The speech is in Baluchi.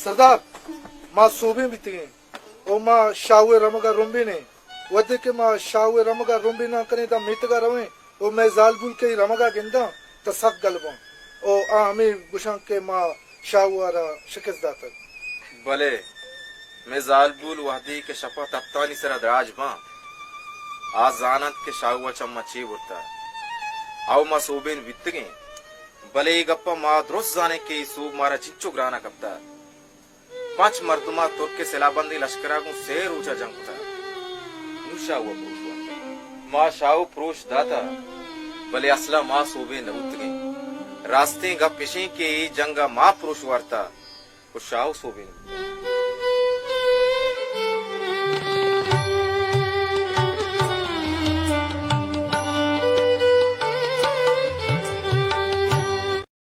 سردار، ما سوبین بیتگیں او ما شاہو ءِ رمگ ءَ رمبینیں۔ وھدے کہ ما شاہو ءِ رمگ ءَ رمبیناں کنیں داں میتگ ءَ رویں او مئے زالبول کہ اے رمگ ءَ گنداں تہ سک گل باں او آ ہمے گوشاں کہ ما شاہو ءَ را شکست داتگ۔ بلے مئے زالبول وھدے کہ شپ ءَ تپتانی سرا دراج باں، آ زاننت کہ شاہو ءَ چہ ما چے برتہ۔ او ما سوبین بیتگیں، بلے اے گپ ءَ ما درست زانیں کہ اے سوب مارا چنچو گران ءَ کپتہ۔ پنچ مردماں ترک ءِ سلاہ بندیں لشکر ءَ گوں سئے روچ ءَ جنگ کتہ۔ نوں شاہو ءَ پروش وارتہ۔ ما شاہو پروش داتہ، بلے اسل ءَ ما سوبین نہ بوتگیں۔ راستیں گپ اشیں کہ اے جنگ ءَ ما پروش وارتہ ءُ شاہو سوبین بوتہ۔